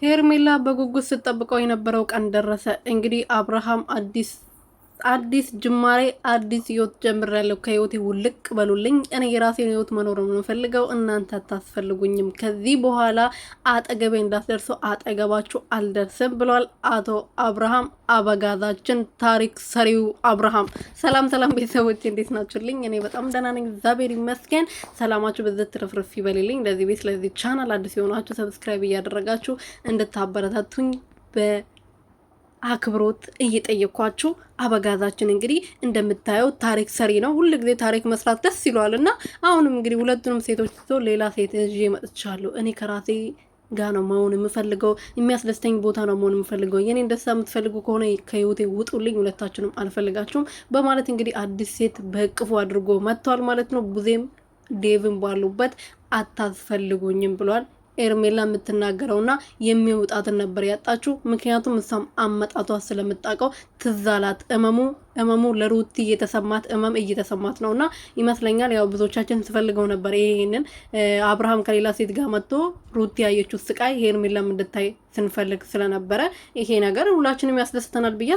ሄርሜላ በጉጉት ስትጠብቀው የነበረው ቀን ደረሰ። እንግዲህ አብርሃም አዲስ አዲስ ጅማሬ አዲስ ህይወት ጀምሬያለሁ፣ ከህይወቴ ውልቅ በሉልኝ፣ እኔ የራሴን ህይወት መኖር ነው የምፈልገው፣ እናንተ አታስፈልጉኝም፣ ከዚህ በኋላ አጠገቤ እንዳትደርሱ፣ አጠገባችሁ አልደርስም ብሏል አቶ አብርሃም አበጋዛችን፣ ታሪክ ሰሪው አብርሃም። ሰላም ሰላም ቤተሰቦች እንዴት ናችሁልኝ? እኔ በጣም ደህና ነኝ፣ እግዚአብሔር ይመስገን። ሰላማችሁ በዝቶ ትርፍርፍ ይበልልኝ። ለዚህ ቤት ለዚህ ቻናል አዲስ የሆናችሁ subscribe እያደረጋችሁ እንድታበረታቱኝ በአክብሮት እየጠየኳችሁ፣ አበጋዛችን እንግዲህ እንደምታየው ታሪክ ሰሪ ነው። ሁል ጊዜ ታሪክ መስራት ደስ ይለዋል እና አሁንም እንግዲህ ሁለቱንም ሴቶች ትቶ ሌላ ሴት ይዤ መጥቻለሁ። እኔ ከራሴ ጋ ነው መሆን የምፈልገው። የሚያስደስተኝ ቦታ ነው መሆን የምፈልገው። የኔን ደስታ የምትፈልጉ ከሆነ ከህይወቴ ውጡልኝ፣ ሁለታችንም አልፈልጋችሁም በማለት እንግዲህ አዲስ ሴት በእቅፉ አድርጎ መጥቷል ማለት ነው። ቡዜም ዴቭን ባሉበት አታስፈልጉኝም ብሏል። ኤርሜላ የምትናገረውና የሚወጣትን ነበር ያጣችው። ምክንያቱም እሷም አመጣቷ ስለምጣቀው ትዛላት እመሙ እመሙ ለሩቲ እየተሰማት እመም እየተሰማት ነው እና ይመስለኛል ያው ብዙዎቻችን ስፈልገው ነበር ይሄንን አብርሃም ከሌላ ሴት ጋር መጥቶ ሩቲ ያየችው ስቃይ ሄርሜላም እንድታይ ስንፈልግ ስለነበረ ይሄ ነገር ሁላችንም ያስደስተናል ብዬ